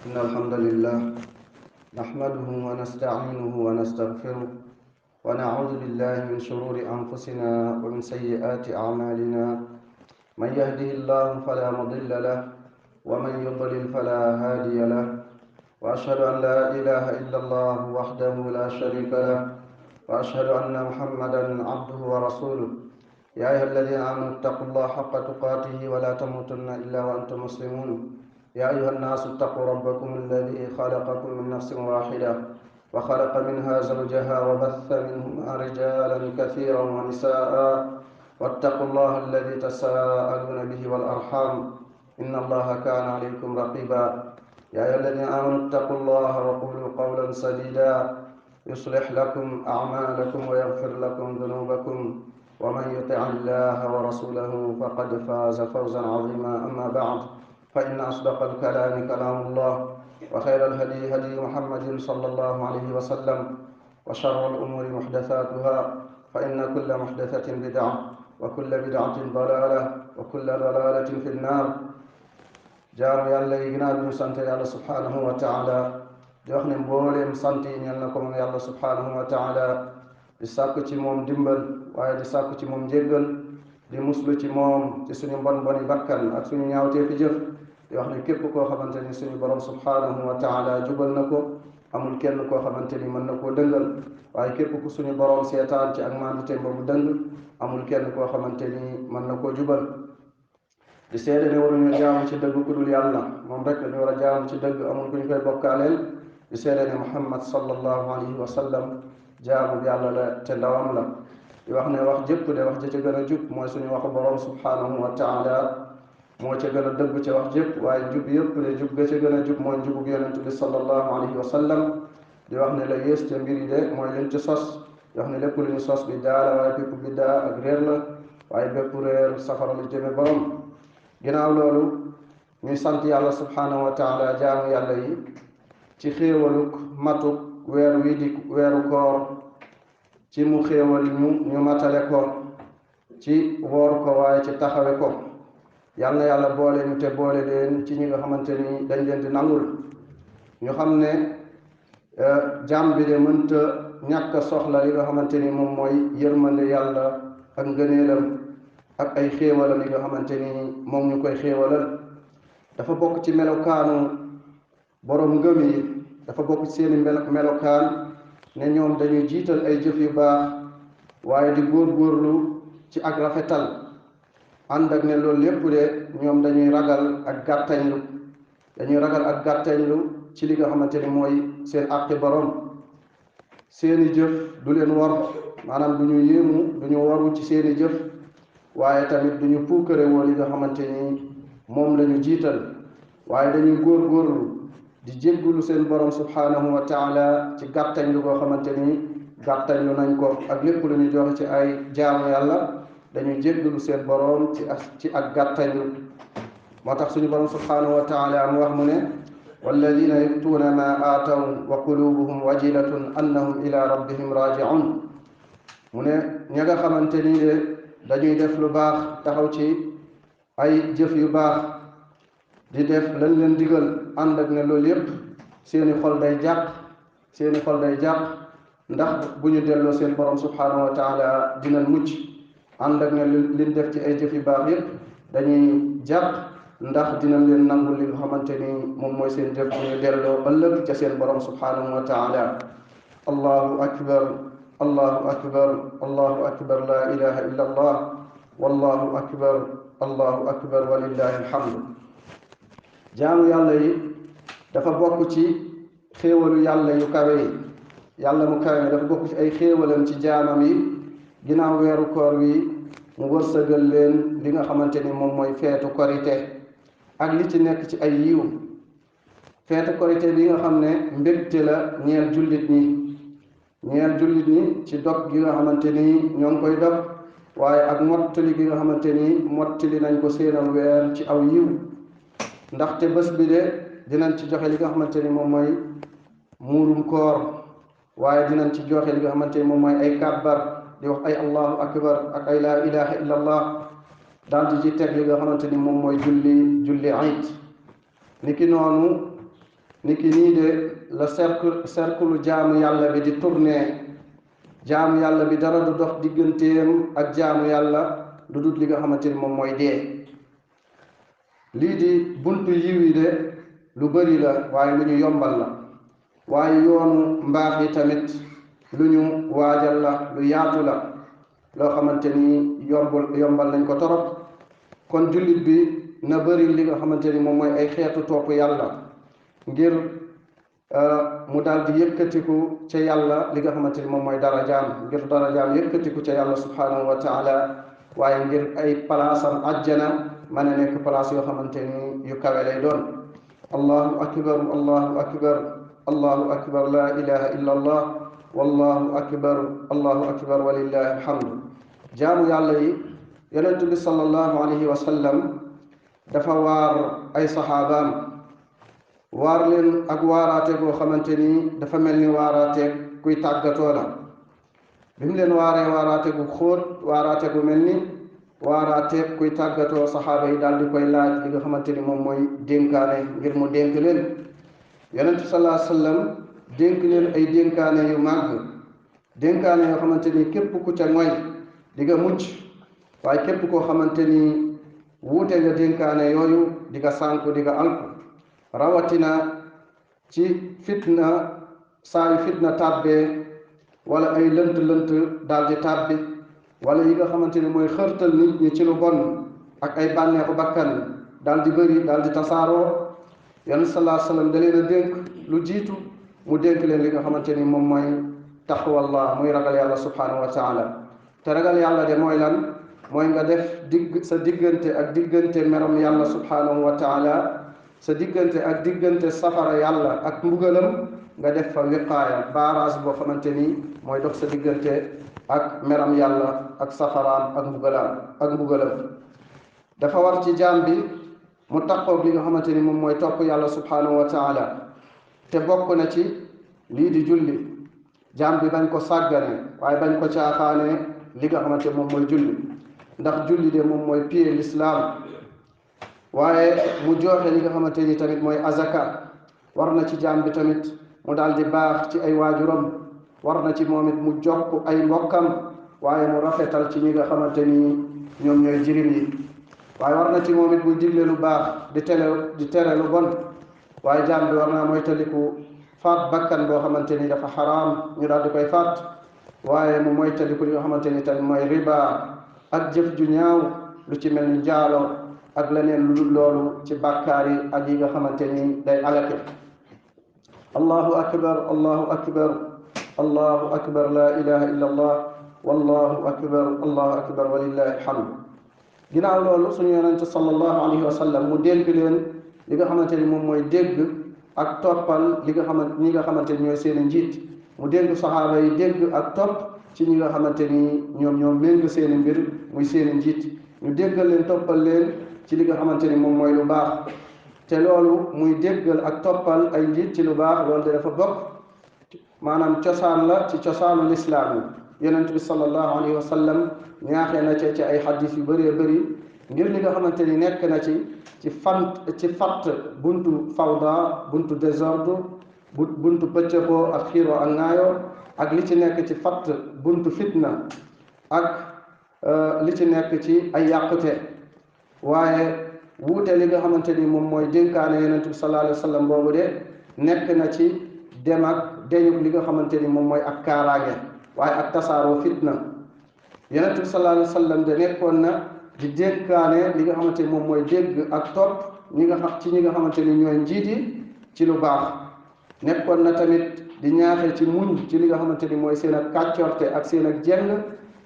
إن الحمد لله نحمده ونستعينه ونستغفره ونعوذ بالله من شرور أنفسنا ومن سيئات أعمالنا. من يهده الله فلا مضل له ومن يضلل فلا هادي له، وأشهد أن لا إله إلا الله وحده لا شريك له، وأشهد أن محمدا عبده ورسوله. يا أيها الذين آمنوا اتقوا الله حق تقاته ولا تموتن إلا وأنتم مسلمون. يا أيها الناس اتقوا ربكم الذي خلقكم من نفس واحدة وخلق منها زوجها وبث منهما رجالا كثيرا ونساء، واتقوا الله الذي تساءلون به والأرحام إن الله كان عليكم رقيبا. يا أيها الذين آمنوا اتقوا الله وقولوا قولا سديدا يصلح لكم أعمالكم ويغفر لكم ذنوبكم، ومن يطع الله ورسوله فقد فاز فوزا عظيما. أما بعد، فإن أصدق الكلام كلام الله، وخير الهدي هدي محمد صلى الله عليه وسلم، وشر الأمور محدثاتها، فإن كل محدثة بدعة وكل بدعة ضلالة وكل ضلالة في النار. jaamu yàlla yi ginnaaw bi ñu sant yàlla subhanahu wa taala di wax ne mbooleem sant yi ñeel na ko moom yàlla subhanahu wa taala, di sàkku ci moom dimbal waaye di sàkku ci moom njéggal, di muslu ci moom ci suñu mbon boni bakkan ak suñu ñaawteefi jëf. di wax ne képp koo xamante ni suñu borom subhanahu wa taala jubal na ko, amul kenn koo xamante ni mën na koo dëngal, waaye képp ku suñu borom seetaan ci ak maandute ba mu dëng, amul kenn koo xamante ni mën na koo jubal. di seede ne waruñu jaamu ci dëgg ku dul yàlla, moom rek lañu war a jaamu ci dëgg, amul ku ñu koy bokkaaleel. di seede ne Muhammad sallallahu alayhi wa sallam jaamu yàlla la te ndawam la. di wax ne wax jëpp de wax ja ca gën a jub mooy suñu waxu borom subhanahu wa taala, moo ca gën a dëgg ca wax jëpp, waaye jub yëpp de jub ga ca gën a jub mooy njubug yonent bi sallallahu alayhi wa sallam. di wax ne la yées ca mbir yi de mooy liñ ci sos. di wax ne lépp lu ñu sos bi daa la, waaye bépp biddaa ak réer la, waaye bépp réer safara la jëme borom. ginnaaw loolu ñuy sant yàlla subhanahu wa taala, jaamu yàlla yi ci xéewaluk matuk weer wi di weeru koor, ci mu xéewal ñu matale ko ci woor ko waaye ci taxawe ko. yal na yàlla boole ñu te boole leen ci ñi nga xamante ni dañ leen di nangul. ñu xam ne jaam bi de mënta ñàkk a soxla li nga xamante ni moom mooy yërmande yàlla ak ngëneelam ak ay xéewalam yi nga xamante ni moom ñu koy xéewalal. dafa bokk ci melokaanu borom ngëm yi, dafa bokk ci seeni melokaan ne ñoom dañuy jiital ay jëf yu baax waaye di góorgóorlu ci ak rafetal. ànd ak ne loolu lépp de ñoom dañuy ragal ak gàttañlu ci li nga xamante ni mooy seen àqi borom. seeni jëf du leen war, maanaam du ñu yéemu, du ñu waru ci seeni jëf, waaye tamit du ñu puukare woo li nga xamante ni moom la ñu jiital, waaye dañuy góorgóorlu di jéggulu seen borom subhanahu wa taala ci gàttañlu goo xamante ni gàttañlu nañ ko ak lépp lu ñu joxe ci ay jaamu yàlla, dañuy jéggulu seen borom ci ak gàttañlu. moo tax suñu borom subhanahu wa taala mu wax mu ne walladina yu'tuuna ma aataw wa qulubuhum wajilatun annahum ila rabbihim raji'un. mu ne ña nga xamante ni de dañuy def lu baax, taxaw ci ay jëf yu baax, di def lañ leen digal, ànd ak ne loolu yépp seeni xol day jàq ndax bu ñu delloo seen borom subhanahu wa taala dinañ mucc. ànd ak ne liñ def ci ay jëf yu baax yépp dañuy jàq ndax dinañ leen nangul li nga xamante ni moom mooy seen jëf bu ñu delloo ëllëg ca seen borom subhanahu wa taala. allahu akbar, allahu akbar, allahu akbar, la ilaha illa allah, wallahu akbar, allahu akbar, walillahi alhamdu. jaamu yàlla yi dafa bokk ci xéewalu yàlla yu kawe yi. yàlla mu kawe dafa bokk ci ay xéewalam ci jaamam yi. ginnaaw weeru koor wi mu wërsëgal leen li nga xamante ni moom mooy feetu korite ak li ci nekk ci ay yiw. feetu korite bi nga xam ne mbégte la ñeel jullit ñi ci dog gi nga xamante ni ñoo ngi koy dog, waaye ak mottali gi nga xamante ni mottali nañ ko seenam weer ci aw yiw. ndaxte bés bi de dinañ ci joxe li nga xamante ni moom mooy muurum koor, waaye dinañ ci joxe li nga xamante ni moom mooy ay kàbbar, di wax ay allahu akbar ak ay laa ilaha illa allah, daal di ci teg li nga xamante ni moom mooy julli iid. niki noonu niki nii de la cercle jaamu yàlla bi di tourner. jaamu yàlla bi dara du dox digganteem ak jaamu yàlla lu dul li nga xamante ni moom mooy dee. lii di buntu yiw yi de lu bari la waaye lu ñu yombal la, waaye yoonu mbaax yi tamit lu ñu waajal la, lu yaatu la, loo xamante ni yombal nañ ko torop. kon jullit bi na bari li nga xamante ni moom mooy ay xeetu topp yàlla ngir mu daal di yëkkatiku ca yàlla li nga xamante ni moom mooy darajaam, ngir darajaam yëkkatiku ca yàlla subhanahu wa taala, waaye ngir ay palaasam ajjana mën a nekk palaas yoo xamante ni yu kawe lay doon. allahu akbar allahu akbar allahu akbar la ilaha illa allah wallahu akbar allahu akbar walillahi alhamdu. jaamu yàlla yi yonent bi sallallahu alayhi wa sallam dafa waar ay saxaabaam, waar leen ak waaraate goo xamante ni dafa mel ni waaraateeg kuy tàggatoo la. bi mu leen waaree waaraate gu xóot, waaraate gu mel ni waaraateeg kuy tàggatoo, saxaaba yi daal di koy laaj li nga xamante ni moom mooy dénkaane ngir mu dénk leen. yonent sallallahu alayhi wa sallam dénk leen ay dénkaane yu màgg, dénkaane yoo xamante ni képp ku ca ngoy di nga mucc, waaye képp koo xamante ni wuute nga dénkaane yooyu di nga sànku, di nga alku. rawatina ci fitna, saa yu fitna tàbbee wala ay lënt-lënt daal di tàbbi, wala yi nga xamante ni mooy xërtal nit ñi ci lu bon ak ay bànneexu bakkan daal di bëri, daal di tasaaroo. yonent sallallahu alayhi wa sallam da leen a dénk lu jiitu mu dénk leen li nga xamante ni moom mooy taqwallah, muy ragal yàlla subhanahu wa taala. te ragal yàlla de mooy lan? mooy nga def sa diggante ak diggante merom yàlla subhanahu wa taala, sa diggante ak diggante safara yàlla ak mbugalam, nga def fa wiqaaya, barrage boo xamante ni mooy dox sa diggante ak meram yàlla ak safaraam ak mbugalam. dafa war ci jaam bi mu taqoog li nga xamante ni moom mooy topp yàlla subhanahu wa taala, te bokk na ci lii di julli. jaam bi bañ ko sàggane, waaye bañ ko caaxaane li nga xamante moom mooy julli, ndax julli de moom mooy pied l'islam. waaye mu joxe li nga xamante ni tamit mooy azaka. war na ci jaam bi tamit mu daal di baax ci ay waajuram, war na ci moom it mu jokk ay mbokkam, waaye mu rafetal ci ñi nga xamante ni ñoom ñooy jirim yi. waaye war na ci moom it mu digle lu baax di tere lu bon. waaye jaam bi war naa moytaliku faat bakkan boo xamante ni dafa xaraam ñu daal di koy faat, waaye mu moytaliku li nga xamante ni tamit mooy riba ak jëf ju ñaaw lu ci mel ni njaalo ak leneen lu dul loolu ci bàkkaar yi ak yi nga xamante ni day alake. allahu akbar allahu akbar allahu akbar la ilaha illa allah wallahu akbar walillahi alhamdu. ginnaaw loolu suñu yonente sallallahu alayhi wa sallam mu dénk leen li nga xamante ni moom mooy dégg ak toppal ñi nga xamante ni ñooy seeni njiit. mu dénk saxaaba yi dégg ak topp ci ñi nga xamante ni ñoom méng seeni mbir muy seeni njiit. ñu déggal leen, toppal leen ci li nga xamante ni moom mooy lu baax. te loolu muy déggal ak toppal ay njiit ci lu baax, loolu de dafa bokk maanaam cosaan la ci cosaanu lislaam yi. yonent bi sallallahu alayhi wa sallam ñaaxee na ci ay xadis yu bëree bëri ngir li nga xamante ni nekk na ci fatt buntu fawda, buntu désordre, buntu pëccëxoo ak xiiroo ak ŋaayoo, ak li ci nekk ci fatt buntu fitna ak li ci nekk ci ay yàqute. waaye wuute li nga xamante ni moom mooy dénkaane yonent bi sallallahu alayhi wa sallam boobu de nekk na ci dem ak deñu li nga xamante ni moom mooy ak kaaraange, waaye ak tasaaroo fitna. yonent bi sallallahu alayhi wa sallam de nekkoon na di dénkaane li nga xamante ni moom mooy dégg ak topp ñi nga xamante ni ñooy njiit yi ci lu baax. nekkoon na tamit di ñaaxe ci muñ ci li nga xamante ni mooy seen ak kàccorte ak seen ak jeng,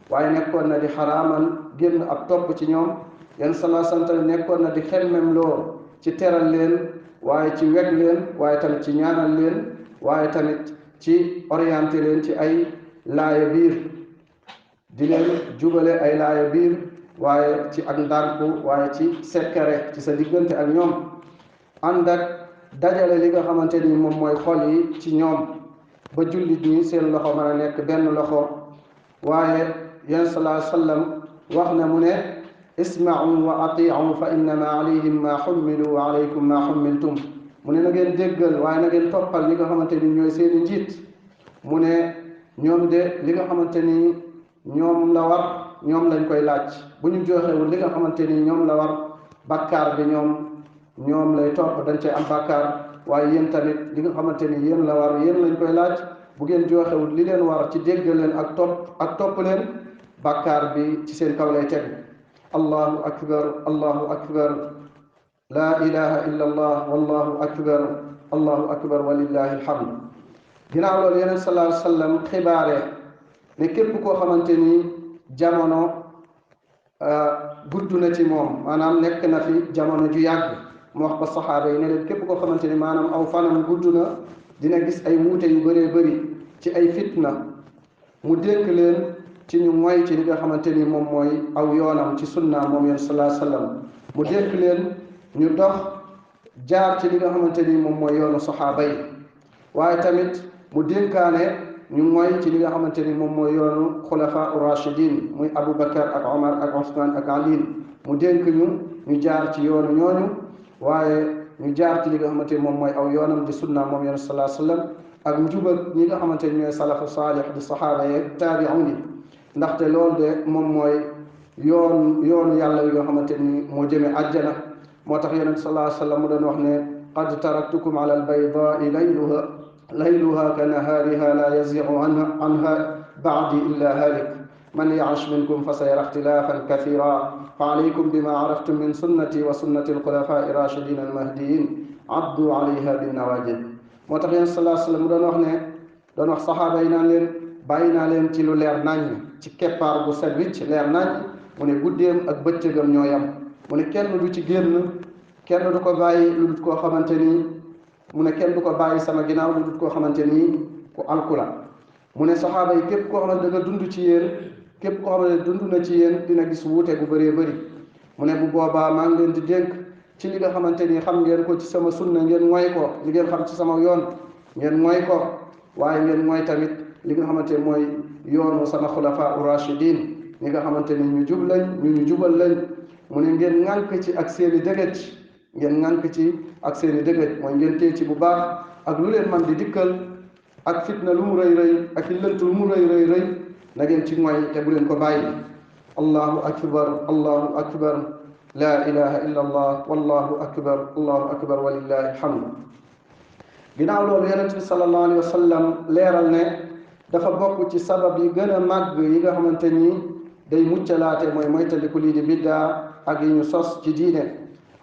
waaye nekkoon na di xaraamal génn ab topp ci ñoom. yenn sallallahu alayhi wa sallam nekkoon na di xemmem loo ci teral leen, waaye ci weg leen, waaye tamit ci ñaanal leen, waaye tamit ci orienté leen ci ay laaya biir, di leen jubale ay laaya biir, waaye ci ak ndànku, waaye ci sekkare ci sa diggante ak ñoom. ànd ak dajale li nga xamante ni moom mooy xol yi ci ñoom ba jullit ñi seen loxo mën a nekk benn loxo. waaye yenn sallallahu alayhi wa sallam wax na mu ne isma'u wa ati'u fa innama alayhim ma hummilu wa alaykum ma hummiltum. mu ne na ngeen déggal waaye na ngeen toppal ñi nga xamante ni ñooy seeni njiit mu ne ñoom de li nga xamante ni ñoom la war ñoom lañ koy laaj bu ñu joxewul li nga xamante ni ñoom la war bakkaar bi ñoom lay topp dañ cay am bakkaar waaye yéen tamit li nga xamante ni yéen la war yéen lañ koy laaj bu ngeen joxewul li leen war ci déggal leen ak topp leen bakkaar bi ci seen kaw lay teg allahu akbar allahu akbar laa ilaha illa allah wallahu akbar allahu akbar walillahi alhamd ginnaaw loolu yeneen sallallahu alayhi wa sallam xibaare ne képp koo xamante ni jamono gudd na ci moom maanaam nekk na fi jamono ju yàgg mu wax ba saxaaba yi ne leen képp koo xamante ni maanaam aw fanam gudd na dina gis ay wuute yu bëree bëri ci ay fitna mu dénk leen ci ñu moy ci li nga xamante ni moom mooy aw yoonam ci sunna moom yéen sallallahu alayhi wa sallam mu dénk leen ñu dox jaar ci li nga xamante ni moom mooy yoonu saxaaba yi waaye tamit mu dénkaane ñu moy ci li nga xamante ni moom mooy yoonu xulafa rachidin muy Aboubacar ak Omar ak Ousmane ak Ali mu dénk ñu jaar ci yoonu ñooñu waaye ñu jaar ci li nga xamante ni moom mooy aw yoonam di sunna moom yéen sallallahu alayhi wa sallam ak njubal ñi nga xamante ni ñooy salafu saalix di saxaaba yeeg taabi'un yi ndaxte loolu de moom mooy yoonu yàlla yi nga xamante ni moo jëmee àjjana moo tax yonent sallallahu alayhi wa sallam mu doon wax ne qad taraktukum ala albaydaai layluha ka nahaariha la yazigu anha baadi illa halik man ya'ish minkum fa sayara ixtilafan kathira fa alaykum bima araftum min sunnati wa sunnati alxulafai rachidin almahdiyin addu alayha binnawajid moo tax yonent sallallahu alayhi wa sallam mu doon wax saxaaba yi naan leen bàyyi naa leen ci lu leer nañ ci keppaar bu set wicc leer nañ mu ne guddeem ak bëccëgam ñoo yam mu ne kenn du ci génn kenn du ko bàyyi lu dul koo xamante ni mu ne kenn du ko bàyyi sama ginnaaw lu dul koo xamante ni ku alku la mu ne saxaaba yi képp koo xamante da nga dund ci yéen képp koo xamante dund na ci yéen dina gis wuute bu bëree bëri mu ne bu boobaa maa ngi leen di dénk ci li nga xamante ni xam ngeen ko ci sama sunna ngeen mooy ko li ngeen xam ci sama yoon ngeen mooy ko waaye ngeen mooy tamit li nga xamante mooy yoonu sama xulafa rachidin ñi nga xamante ni ñu jub lañ ñu jubal lañ mu ne ngeen ŋànk ci ak seeni dëgëj ngeen ŋànk ci ak seeni dëgëj mooy ngeen téye ci bu baax ak lu leen man di dikkal ak fitna lu mu rëy rëy ak i lënt lu mu rëy rëy rëy na ngeen ci mooy te bu leen ko bàyyi allahu akbar la ilaha illa allah wallahu akbar walillahi alhamdu ginnaaw loolu yonent bi sallallahu alayhi wa sallam leeral ne dafa bokk ci sabab yi gën a màgg yi nga xamante ni day muccalaate mooy moytandiku lii di biddaa ak yi ñu sos ci diine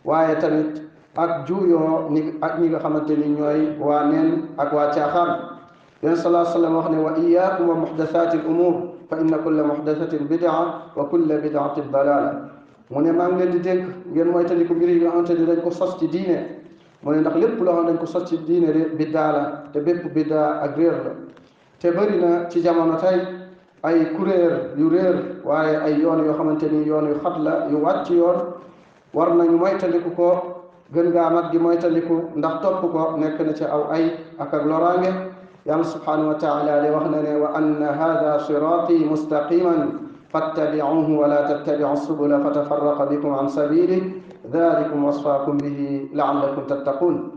waaye tamit ak juuyoo ak ñi nga xamante ni ñooy waa neen ak waa caaxaan yonent sallallahu alayhi wa sallam wax ne wa iyaakum wa muhdathati al umur fa inna kulla muhdathatin bidaa wa kulla bidaatin dalaala mu ne maa ngi leen di dénk ngeen moytandiku mbir yi nga xamante ni dañ ko sos ci diine mu ne ndax lépp loo xam dañ ko sos ci diine biddaa la te bépp biddaa ak réer la te bëri na ci jamono tey ay kuréer yu réer waaye ay yoon yoo xamante ni yoon yu xat la yu wàcc yoon war nañu moytandiku ko gën gaa mag di moytandiku ndax topp ko nekk na ci aw ay ak loraange yàlla subhanahu wa taala di wax na ne wa anna hada sirati mustaqiman fattabi'uhu wa la tattabi'u subula fatafarraqa bikum an sabili dalikum wasfaakum bihi la'allakum tattaqun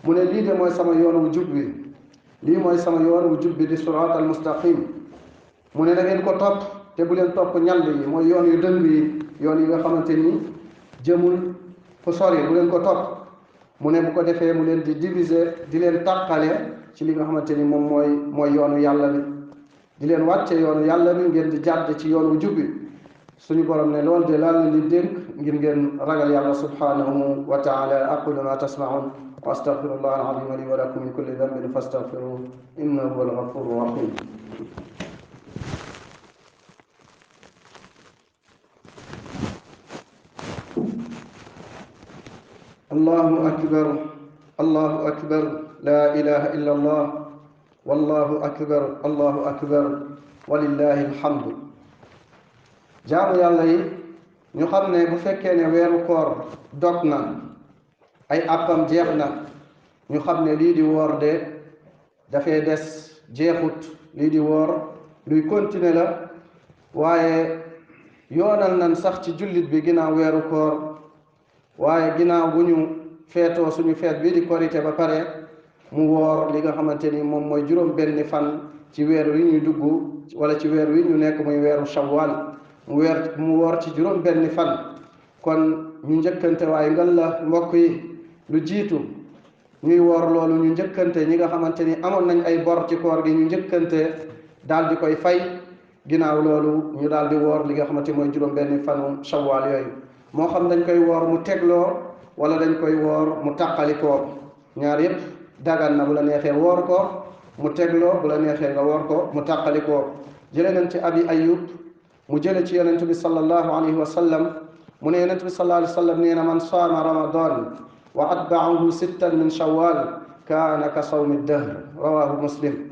mu ne lii de mooy sama yoon wu jub bi lii mooy sama yoon wu jub bi di sirat al mustaqim mu ne na ngeen ko topp te bu leen topp ñand yi mooy yoon yu dëng yi yoon yi nga xamante ni jëmul fu sori bu leen ko topp mu ne bu ko defee mu leen di diviser di leen tàqale ci li nga xamante ni moom mooy yoonu yàlla bi di leen wàcce yoonu yàlla bi ngeen di jàdd ci yoon wu jub bi suñu borom ne loolu de laa leen di dénk ngir ngeen ragal yàlla subhanahu wa taala aqulu ma tasmaun wa astaghfirullah al-azim li wa lakum min kulli dhanbin fastaghfiruhu innahu huwal ghafurur rahim allahu akbar la ilaha illa allah wallahu akbar walillahi alhamdu jaamu yàlla yi ñu xam ne bu fekkee ne weeru koor dog na ay àppam jeex na ñu xam ne lii di woor de dafay des jeexut lii di woor luy continuer la waaye yoonal nan sax ci jullit bi ginnaaw weeru koor waaye ginnaaw bu ñu feetoo suñu feet bii di korite ba pare mu woor li nga xamante ni moom mooy juróom benni fan ci weer wi ñuy dugg wala ci weer wi ñu nekk muy weeru shawwal mu woor ci juróom benni fan. kon ñu njëkkante waaye ngal la mbokk yi lu jiitu ñuy woor loolu ñu njëkkante ñi nga xamante ni amoon nañ ay bor ci koor gi ñu njëkkante daal di koy fay. ginnaaw loolu ñu daal di woor li nga xamante mooy juróom benni fanu shawwal yooyu moo xam dañ koy woor mu tegloo wala dañ koy woor mu tàqalikoo ñaar yépp dagan na bu la neexee woor ko mu tegloo bu la neexee nga woor ko mu tàqalikoo. jële nañ ci abi ayub mu jële ci yonent bi sallallahu alayhi wa sallam mu ne yonent bi sallallahu alayhi wa sallam nee na man saama ramadan wa atba'ahu sittan min shawwal kaana ka sawmi dahr rawahu muslim.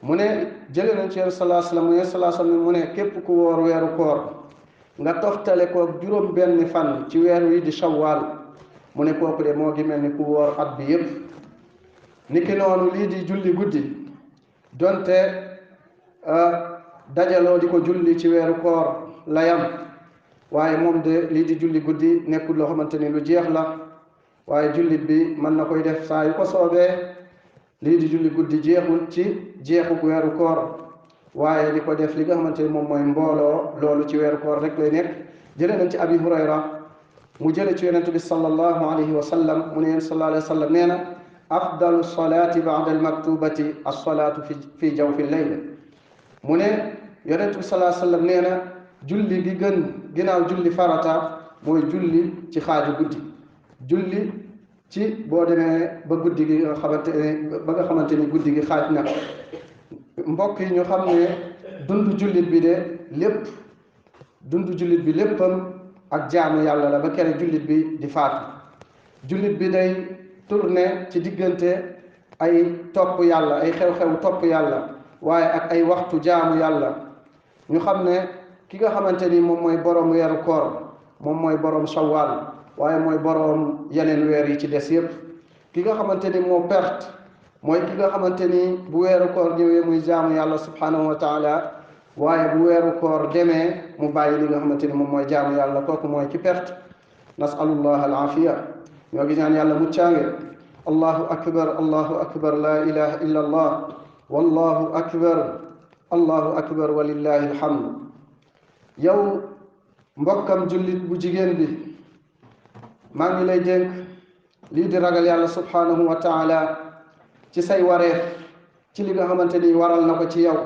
mu ne jële nañ ci yonent sallallahu alayhi wa sallam mu ne sallallahu alayhi wa sallam mu ne képp ku woor weeru koor nga toftale ko juróom benn fan ci weer wi di shawwal mu ne kooku de moo gi mel ni ku woor at bi yépp. niki noonu lii di julli guddi donte dajaloo di ko julli ci weeru koor la yam waaye moom de lii di julli guddi nekkul loo xamante ni lu jeex la waaye jullit bi mën na koy def saa yu ko soobee. lii di julli guddi jeexul ci jeexuk weeru koor waaye di ko def li nga xamante ni moom mooy mbooloo loolu ci weeru koor rek lay nekk. jële nañ ci abi hurayra mu jële ci yonente bi sallallahu alayhi wa sallam mu ne yéen sallallahu alayhi wa sallam nee na afdalu salaati ba'da almaktubati as-salaatu fi jawfi layl. mu ne yonente bi sallallahu alayhi wa sallam nee na julli gi gën ginnaaw julli farata mooy julli ci xaaju guddi julli ci boo demee ba guddi gi nga xamante ni guddi gi xaaj na. mbokk yi ñu xam ne dund jullit bi de lépp dund jullit bi léppam ak jaamu yàlla la ba kere jullit bi di faatu. jullit bi day tourné ci diggante ay topp yàlla ay xew-xew topp yàlla waaye ak ay waxtu jaamu yàlla. ñu xam ne ki nga xamante ni moom mooy borom weeru koor moom mooy borom shawwal waaye mooy borom yeneen weer yi ci des yépp. ki nga xamante ni moo perte mooy ki nga xamante ni bu weeru koor ñëwee muy jaamu yàlla subhanahu wa taala waaye bu weeru koor demee mu bàyyi li nga xamante ni moom mooy jaamu yàlla kooku mooy ki perte. nasalullah al afiya ñoo gi ñaan yàlla muccaange. allahu akbar la ilaha illa allah wallahu akbar walillahi alhamdu. yow mbokkam jullit bu jigéen bi maa ngi lay dénk lii di ragal yàlla subhanahu wa taala ci say wareef ci li nga xamante ni waral na ko ci yow.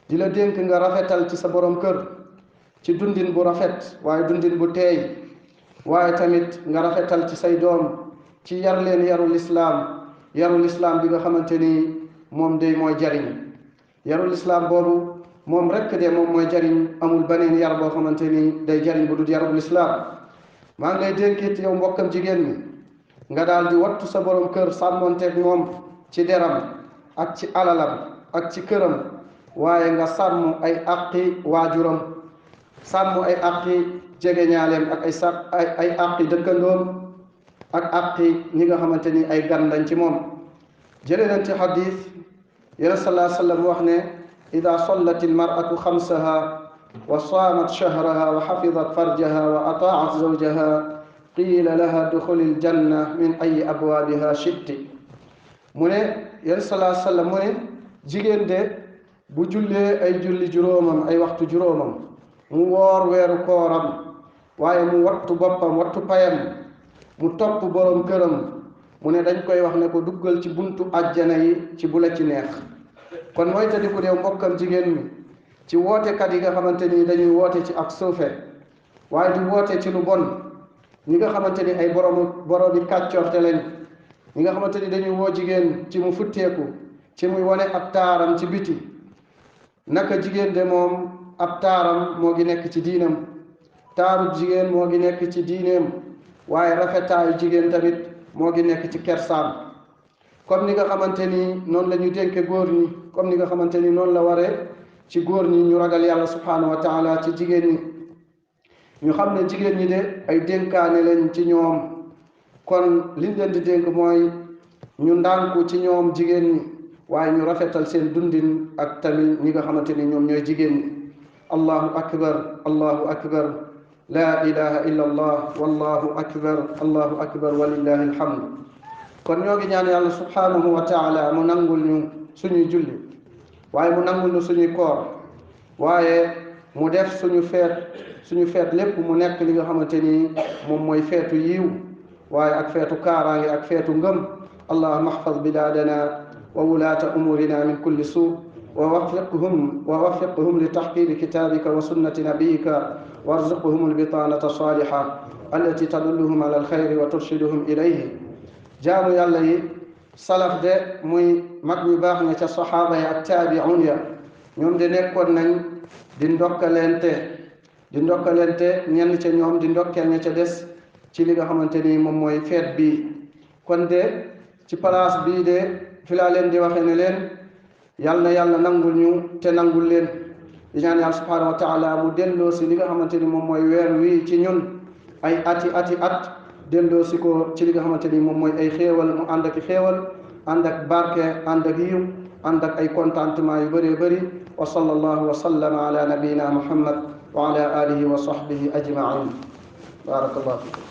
di la dénk nga rafetal ci sa borom kër ci dundin bu rafet waaye dundin bu teey waaye tamit nga rafetal ci say doom ci yar leen yarul islaam bi nga xamante ni moom de mooy jariñ. yarul islaam boobu moom rekk de moom mooy jariñ amul beneen yar boo xamante ni day jariñ bu dul yarul islaam. maa ngi lay dénkit yow mbokkam jigéen mi nga daal di wattu sa borom kër sàmmonteeg moom ci deram ak ci alalam ak ci këram waaye nga sàmm ay àqi waajuram sàmm ay àqi jegeñaaleem ak ay àqi dëkkandoom ak àqi ñi nga xamante ni ay gan lañ ci moom. jëlee nañ ci xadis yéen sallallahu alayhi wa sallam wax ne ida sallat almar'atu xamsaha wa saamat shahraha wa xafidat farjaha wa ataat zawjaha qiila laha duxuli aljanna min ayi abwaabiha shitti. mu ne yéen sallallahu alayhi wa sallam mu ne jigéen de bu jullee ay julli juróomam ay waxtu juróomam mu woor weeru kooram waaye mu wattu boppam wattu payam mu topp borom këram mu ne dañ koy wax ne ko duggal ci buntu àjjana yi ci bu la ci neex. kon mooy te di ko deew mbokkam jigéen mi ci wootekat yi nga xamante ni dañuy woote ci ak suufe waaye di woote ci lu bon ñi nga xamante ni ay boroomi kàccoorte lañ ñi nga xamante ni dañuy woo jigéen ci mu futteeku ci muy wane ab taaram ci biti. naka jigéen de moom ab taaram moo ngi nekk ci diinam taaru jigéen moo ngi nekk ci diineem waaye rafetaayu jigéen tamit moo ngi nekk ci kersaam. comme ni nga xamante ni noonu la ñu dénke góor ñi comme ni nga xamante ni noonu la waree ci góor ñi ñu ragal yàlla subhanahu wa taala ci jigéen ñi. ñu xam ne jigéen ñi de ay dénkaane lañ ci ñoom kon liñ leen di dénk mooy ñu ndànku ci ñoom jigéen ñi waaye ñu rafetal seen dundin ak tamit ñi nga xamante ni ñoom ñooy jigéen ñi. allahu akbar la ilaha illa allah wallahu akbar walillahi alhamd. kon ñoo ngi ñaan yàlla subhanahu wa taala mu nangul ñu suñuy julli, waaye mu nangul ñu suñuy koor, waaye mu def suñu feet lépp mu nekk li nga xamante ni moom mooy feetu yiw, waaye ak feetu kaaraange ak feetu ngëm. allahumma ahfaz biladana wa wulaata umurina min kulli suu ووفقهم لتحقيق كتابك وسنة نبيك وارزقهم البطانة الصالحة التي تدلهم على الخير وترشدهم إليه. jaamu yàlla yi salaf de muy mag ñu baax ña ca saxaaba ya ak taabi'un ya, ñoom de nekkoon nañ di ndokkalente ñenn ca ñoom di ndokkeel ña ca des ci li nga xamante ni moom mooy feet bi. kon de ci place bii de fi laa leen di waxe ne leen yàlla na yàlla nangul ñu te nangul leen. di ñaan yàlla subhanahu wa taala mu delloo si li nga xamante ni moom mooy weer wi ci ñun ay ati at delloo si ko ci li nga xamante ni moom mooy ay xéewal, mu ànd ak xéewal, ànd ak barke, ànd ak yiw, ànd ak ay contentement yu bëree bëri. wa sallallahu wa sallama ala nabiyina muhammad wa ala alihi wa sahbihi ajmain. barakallahu fikum.